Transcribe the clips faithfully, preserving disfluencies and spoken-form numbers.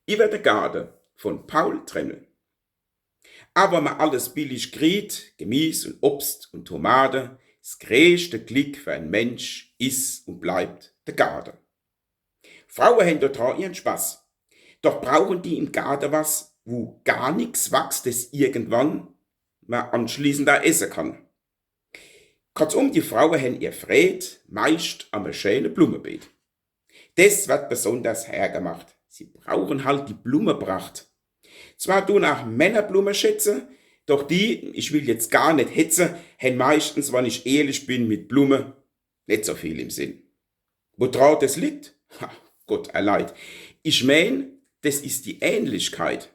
Iwwer de Garde vun Paul Tremmel. Awer mer alles billig kriet, Gemies un Obst un Tomate, s greeschte Glick fer en Mensch is un bleibt de Garde. Fraue hen do dra ihren Spaß. Doch brauchen die im Garde was, wo gar nix wachst, des irgendwann mer anschließend do esse kann. Kurzum, die Fraue hen ihr Freed meischt am e scheene Blummebeet. Des werd besonders hergemacht. Sie brauchen halt die Blummepracht. Zwar tun ach Männer Blumme schätze, doch die, ich will jetzt gar net hetze, hen meischtens, wann ich ehrlich bin, mit Blumme net so viel im Sinn. Wo dra des liegt? Ha, Gott erleid. Ich meen, des is die Ähnlichkeit.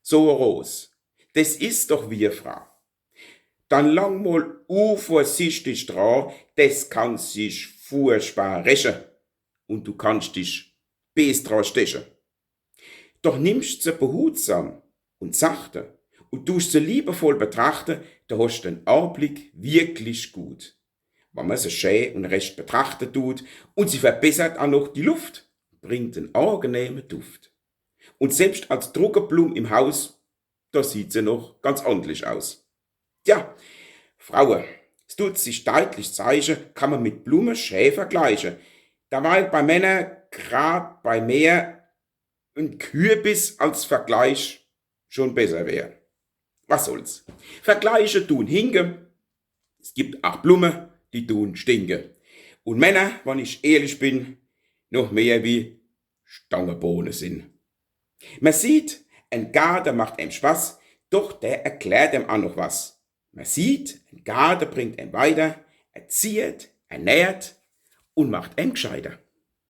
So e Ros, des is doch wie e Fra. Dann lang mol uvorsichtig dra, des kann sich furchtbar räche un du kannst dich bees dra steche. Doch nimmst se behutsam un sachte un tust se liebevoll betrachte, do hast den Anblick wirklich gut. Wann mer se schä un recht betrachte tut un sie verbessert ach noch die Luft, bringt en angenehme Duft. Un selbst als drucke Blum im Haus, do sieht se noch ganz ordentlich aus. Tja, Fraue, s tut sich deitlich zeiche, kann mer mit Blumme schä vergleiche. Derweil bei Männer, grad bei mehr, en Kürbis als Vergleich schon besser wär. Was soll's? Vergleiche tun hinke. S gibt ach Blumme, die tun stinke. Un Männer, wann ich ehrlich bin, noch mehr wie Stangebohne sin. Mer sieht, en Garde macht em Spaß, doch der erklärt em ach noch was. Mer sieht, en Garde bringt em weiter, erzieht, ernährt un macht em gscheiter.